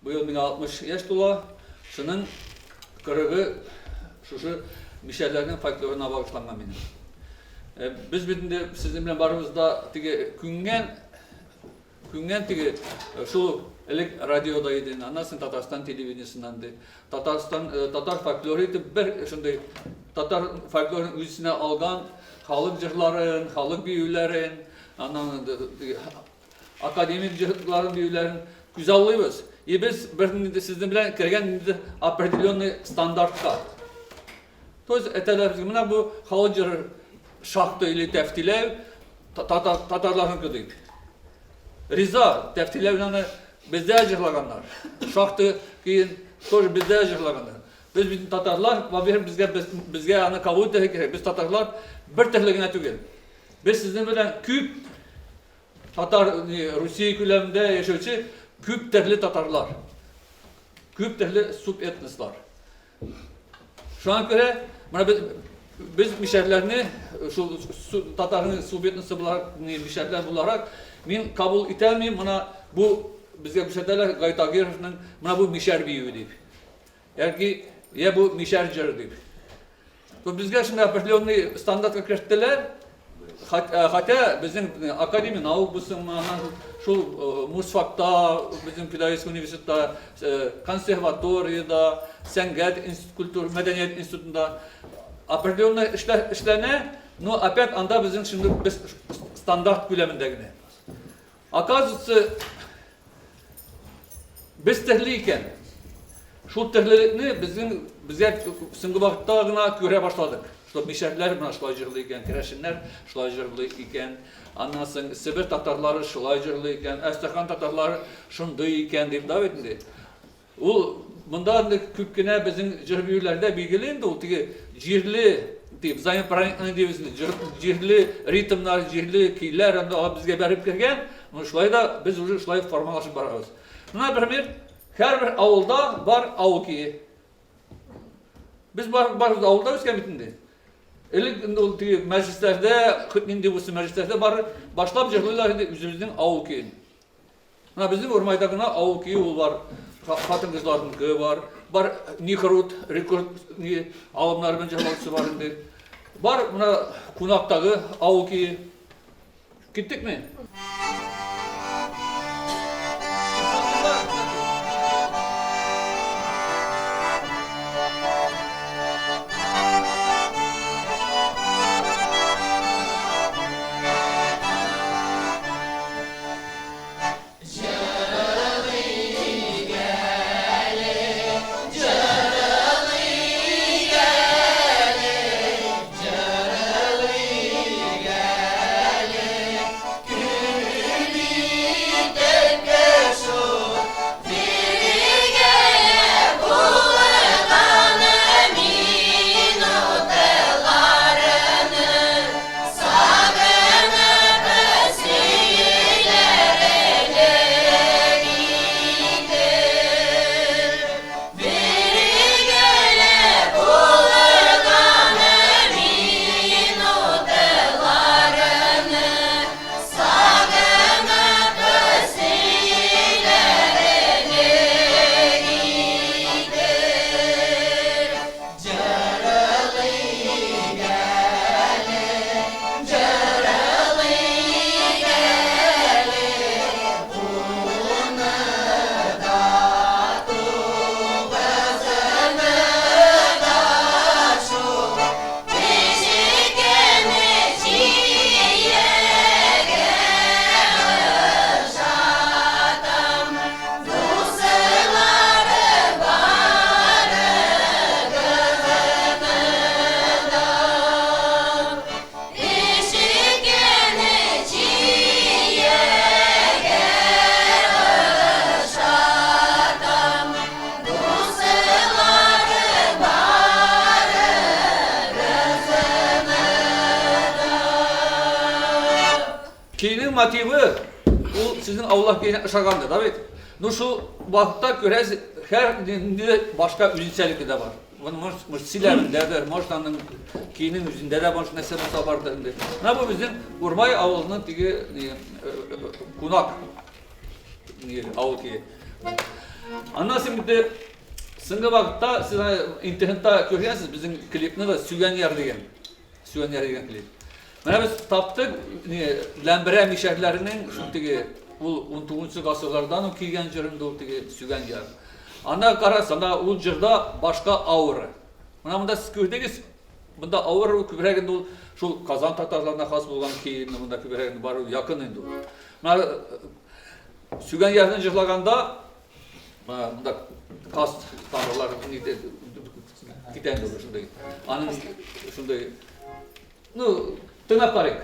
Быел миңа 60 яшь тула. Шуның кырыгы шушы мишәрләрнең фольклорына багышланган минем. Э, без бит инде сезнең белән барыбыз да теге күнгән күнгән теге э, шул элек радиода иде, аннан соң Татарстан телевидениесеннән ди. Татарстан э, татар фольклоры итеп бер шундый татар фольклорын үз эченә алган халык җырларын, халык биюләрен, аннан академик җырларын, биюләрен күзаллыйбыз. И без бер инде сезнең белән кергән инде определенный стандартка. То есть әйтәләр безгә, менә бу халык җыры шахта или тәфтиләү татар, татарларныкы дип. Риза, тәфтиләүне аны бездә җырлаганнар. Шахта көен тоже бездә җырлаганнар. Без бит татарлар, во-первых, безгә без, безгә аны кабул итәргә кирәк. Без татарлар бер төрле генә түгел. Без сезнең белән күп татар Русия күләмендә яшәүче күп төрле татарлар. Күп төрле субэтнослар. Шуңа күрә менә без без мишәрләрне шул татарның субэтносы буларак, мишәрләр буларак мин кабул итә алмыйм. Менә бу безгә күрсәтәләр Гай Тагировның менә бу мишәр биюе дип. Яки я бу мишәр җыры дип. То безгә шундый определенный стандартка керттеләр. Э, хотя безнең э, академия наук булсынмы, аннан шул э, Мусфакта, безнең педагогический университетта, консерваториядә, сәнгать культура, мәдәният институтында определенный эшләр эшләнә, но опять анда безнең шундый без стандарт күләмендә генә. Оказывается, без төрле икән. Шул төрлелекне безнең безгә соңгы вакытта гына күрә башладык. Что мишәрләр менә шулай җырлый икән, керәшеннәр шулай җырлый икән. Аннан соң Себер татарлары шулай җырлый икән, Әстерхан татарлары шундый икән дип да бит инде. Ул монда инде күп кенә безнең җыр биюләрдә билгеле инде ул теге җирле дип взаимопроникновение дибез инде җирле ритмнар, җирле көйләр анда алар безгә бәреп кергән. Но шулай да без уже шулай формалашып барабыз. Менә например, һәрбер авылда бар авыл көе. Без бар барыбыз авылда үскән бит инде. Элек инде ул теге мәҗлесләрдә, хоть нинди булсын мәҗлесләрдә бар башлап җырлыйлар инде үзебезнең авыл көен. Менә безнең Урмайда гына авыл көе ул бар, хатын-кызларныкы бар, бар нихрут, рекорд ни алымнары белән җырлаучысы бар инде. Бар менә кунактагы авыл көе. Киттекме? Көйнең мотивы ул сезнең авылда көенә ошагандыр, да бит? Ну шул вакытта күрәсез, һәр нинди башка үзенчәлеге дә бар. Моны может, может сөйләмендәдер, может аның көйнең үзендә дә может нәрсә булса бардыр инде. Менә бу безнең Урмай авылының теге кунак авыл көе. Аннан соң инде соңгы вакытта сез интернетта күргәнсез безнең клипны да Сүгән яр дигән. Сүгән яр дигән клип. Менә без таптык, не, Ләмберә мишәрләренең шул теге ул 19 гасырлардан ук килгән җыр инде ул теге Сүгән яр. Анда карагыз, анда ул җырда башка аура. Менә монда сез күрдегез, монда аура ул күбрәк инде ул шул Казан татарларына хас булган көй инде монда күбрәк инде бар, якын инде ул. Менә Сүгән ярны җырлаганда монда каз тамырлары китә инде шундый. Аның шундый, ну, тыңлап карыйк.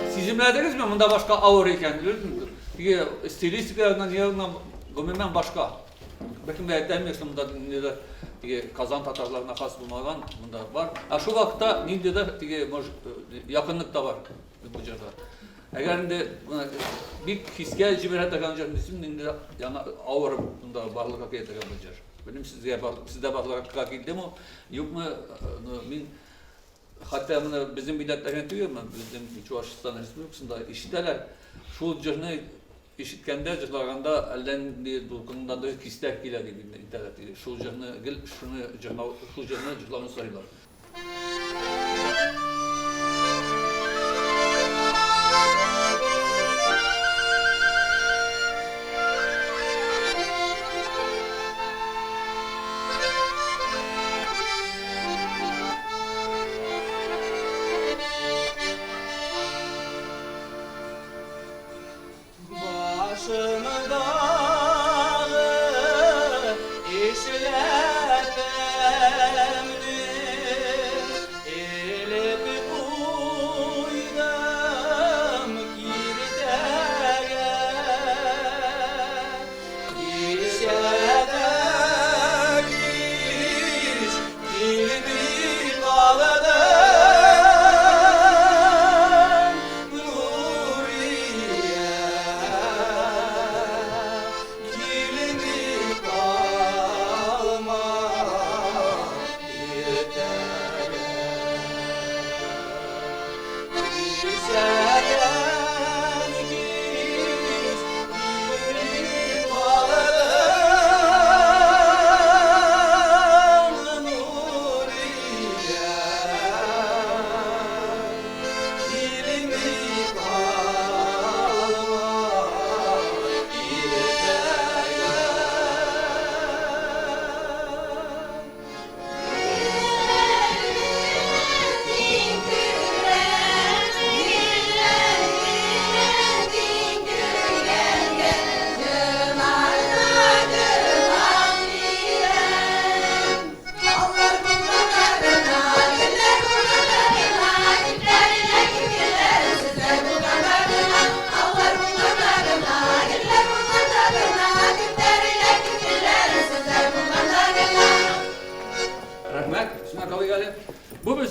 Сиземләдегезме, монда башка авыр икән. Теге стилистика ягыннан, ягыннан гомумән башка. Беркемгә әйтә алмыйм, что монда ниндидер теге Казан татарларына хас булмаган монда бар. Ә шул вакытта ниндидер теге, может, якынлык та бар бу җырда. Әгәр инде бик хискә җибәрә торган җыр дисем, инде яңа авыр монда барлыкка килә торган бу җыр. Белмим, сезгә сездә барлыкка килдеме, юкмы, но мин хәтта моны безнең милләтләргә түгел, безнең Чуашстан республикасында ишетәләр. Шул җырны ишеткәндә, җырлаганда әллә нинди дулкынландыргыч хисләр килә дип әйтәләр. Шул җырны гел шуны җырлау, шул җырны җырлауны сорыйлар. Башымдагы эшләпәмне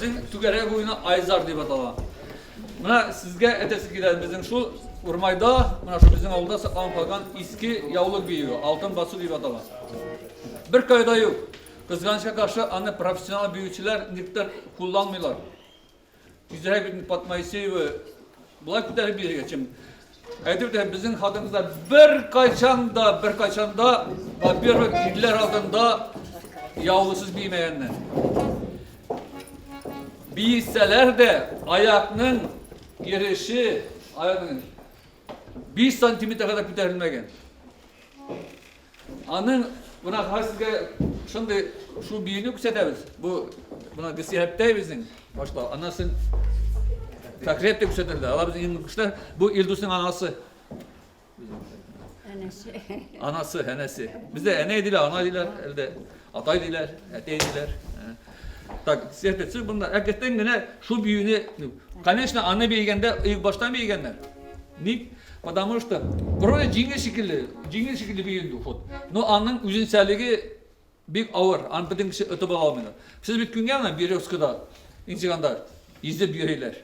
безнең түгәрәк уены Айзар дип атала. Менә сезгә әйтәсе килә, безнең шул Урмайда, менә шул безнең авылда сакланып калган иске яулык биюе, алтын басу дип атала. Бер кайда юк. Кызганычка каршы, аны профессионал биючеләр никтер кулланмыйлар. Тизрәк бит Пат Моисеева болай күтәреп бирергә, чем әйтеп үтәм, безнең хатын-кызлар беркайчан да, беркайчан да, во-первых, ирләр алдында яулысыз биемәгәннәр. Биесәләр дә аякның йөреше, аякның 5 сантиметрга да күтәрелмәгән. Аның менә хәзер сезгә шундый шул биюне күрсәтәбез. Бу менә Гөсиһәптәй безнең башта. Аннан соң Фәхриәп тә күрсәтелде. Алар безнең иң кешеләр. Бу Илдусның анасы. Әнәсе. Анасы, әнәсе. Бездә әнәй диләр, ана диләр, әлдә атай диләр, әтәй диләр. Так, сәхнәсе бunda әкәтән генә шул биюне, конечно, аны биегәндә оек баштан биегәннәр. Ник? Потому что вроде җиңел шикелле, җиңел шикелле бию инде ход. Но аның үзенчәлеге бик авыр, аны бөтен кеше отып ала алмый. Сез бит күнгән аны Березкада, Инстаграмда йөзеп йөриләр.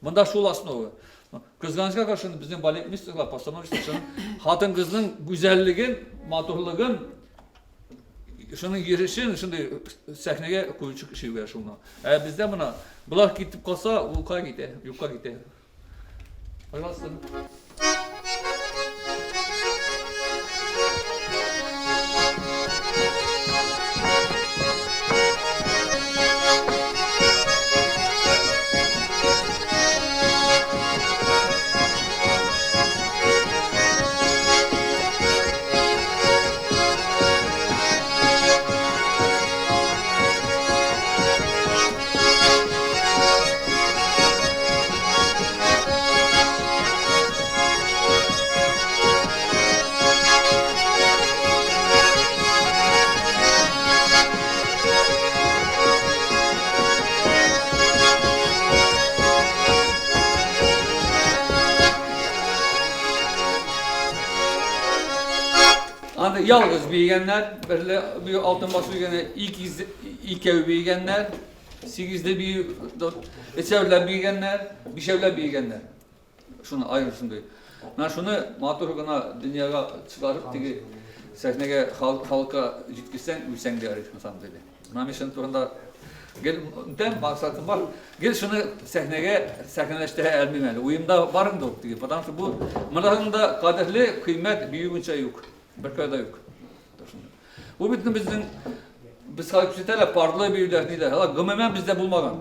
Монда шул основа. Кызганычка каршы безнең балетмейстерлар, постановщиклар хатын-кызның гүзәллеген, матурлыгын, шуның йөрешен шундый сәхнәгә куючы кеше юк шуны. Ә бездә моны болар китеп калса, ул кая китә? Юкка китә. Пожалуйста. Анда ялгыз биегәннәр, берле бию алтын басу дигәннәр, икәү биегәннәр. Сигезле бию, өчәүләп биегәннәр, бишәүләп биегәннәр. Шуны аерым шундый. Менә шуны матур гына дөньяга чыгарып теге сәхнәгә халыкка җиткерсәң, үлсәң дә ярый, на самом деле. Менә мин шуның турында гел үтәм, максатым бар. Гел шуны сәхнәгә сәхнәләштерә алмыйм әле. Уемда бар инде ул теге, потому что бу моның да кадерле, кыйммәт бию буенча юк. Беркайда юк. Бу бит безнең без хәзер күрсәтәләр парлы биюләр ниләр. Алар гомумән бездә булмаган.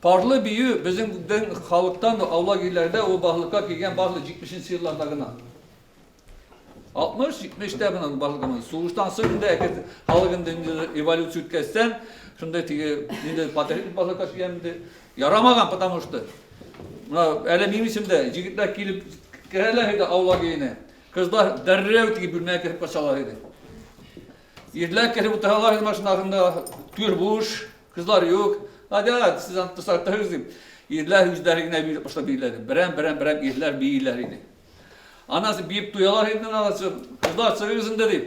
Парлы бию безнең халыктан аулак илләрдә ул барлыкка килгән барлык 70 нче елларда гына. 60-70-тә гына барлыкка килгән. Сугыштан соң инде әкрен халык инде эволюция үткәстән, шундай теге инде патриотизм барлыкка килгән инде. Ярамаган, потому что. Менә әле минем исемдә егетләр килеп керәләр иде аулак өенә. Кызлар дәррәү теге бүлмәгә кереп качалар иде. Ирләр кереп утыралар иде машиналарында, түр буш, кызлар юк. Адя, сез аны тысартыгыз дип. Ирләр үзләре генә биеп башлап бииләр. Берәм-берәм-берәм ирләр бииләр иде. Аннан соң биеп туялар инде, аннан соң кызлар чыгыгыз инде дип.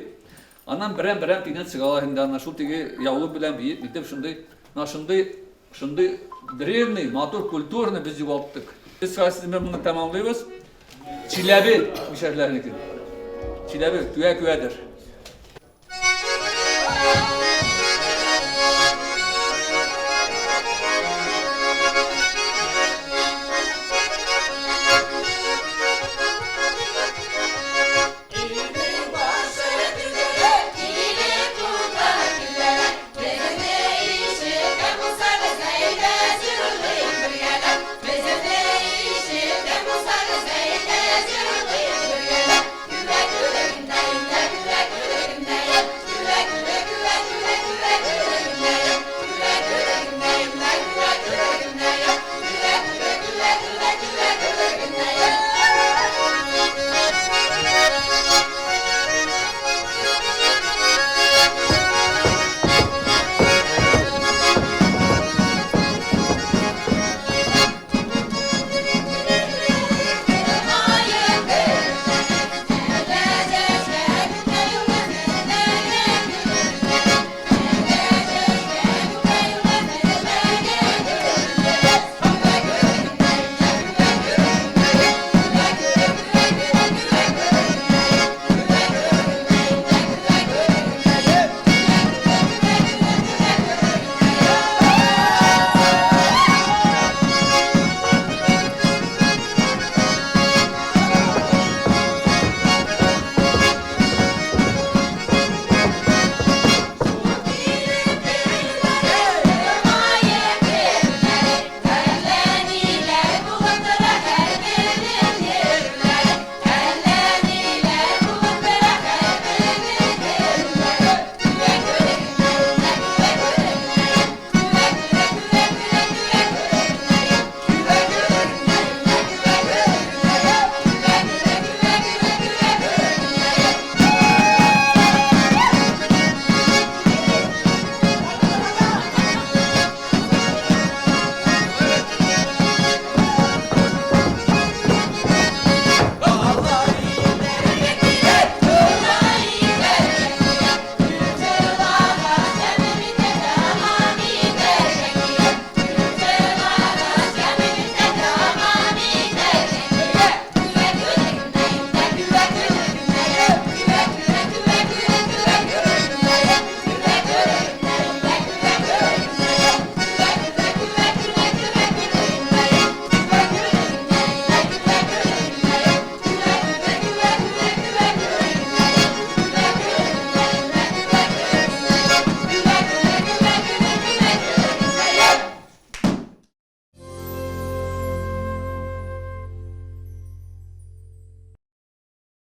Аннан берәм-берәм тигән чыгалар инде, аннан шул теге яулык белән биеп, нитеп шундый, менә шундый, шундый древний, матур культураны без югалттык. Без хәзер сезнең белән моны тәмамлыйбыз. Чиләбе мишәрләрнеке. Чиләбе күә күәдер.